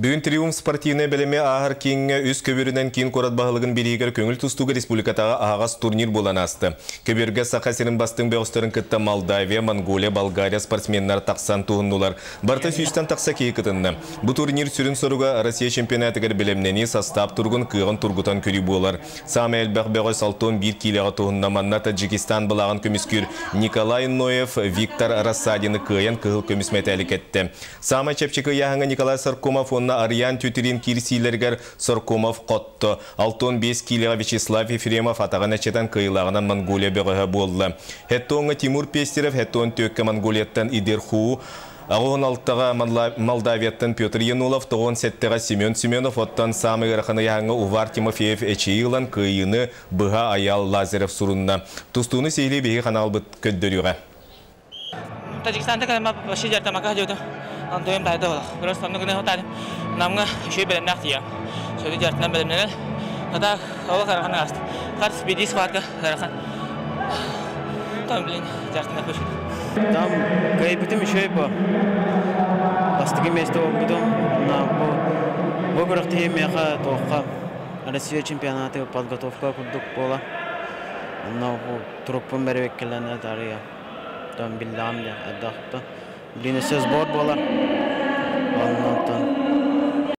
Бүгүн Триумф спортивнай бэлэми ааһар кииҥҥэ үс көбүөрүнэн киин куорат баһылыгын бирииһигэр көҥүл тустууга республикатааҕы аһаҕас турнир буолан ааста. Көбүөргэ Саха сирин бастыҥ бөҕөстөрүн кытта Молдавия, Монголия, Болгария спортсменнара тахсан туһуннулар. Барыта сүүстэн тахса киһи кытынна. Бу турнир сүрүн соруга Россия чемпионатыгар бэлэмнэнии састаап туругун кыаҕын тургутан көрүү буолар. Саамай элбэх бөҕөс 61 киилэҕэ туһунна. Манна Таджикистан былааҕын көмүскүүр Николай Ноев Виктор Рассадины кыайан кыһыл көмүс мэтээли кэттэ. Саамай чэпчэки ыйааһыҥҥа Николай Соркомов уонна Арыйаан Тютрин киирсиилэригэр Соркомов хотто. 65 киилэҕэ Вячеслав Ефремов атаҕын эчэтэн кыайыылааҕынан Монголия бөҕөһө буолла. Хэттоҥҥа Тимур Пестерев, Хэттон түөккэ Монголияттан Идир Хуу, 86-ҕа Молдавияттан Петр Янулов, 97-ҕэ Семен Семенов, оттон саамай ыарахан ыйааһыҥҥа Увар Тимофеев эчэйии ылан кыайыыны быһа Айаал Лазарев сурунна. Тустууну сиһилии биһиги ханаалбыт көрдөрүөҕэ. Таджикистантан кэлэн вообще дьартамака дьиэтэ Антоем тайда олох. Просто онно гына хотаным. Намга үшүй бэлэмнээх тиийэм. Сөдү дьартынан бэлэмнэнэн. Хата ол карахан ааст. Харс биди схватка карахан. Там блин дьартынан көшүт. Там кайбытым үшүй бу. Бастакы место болбутум. На бу бу күрэхтэһии миэхэ туохха Россия чемпионаты подготовка курдук буола. Онно бу турукпун бэрибэккэлэнэ тарыйа. Оттон биллэҕим диэн элбэх. Блин, өссө сбор буолар. Оннуттан.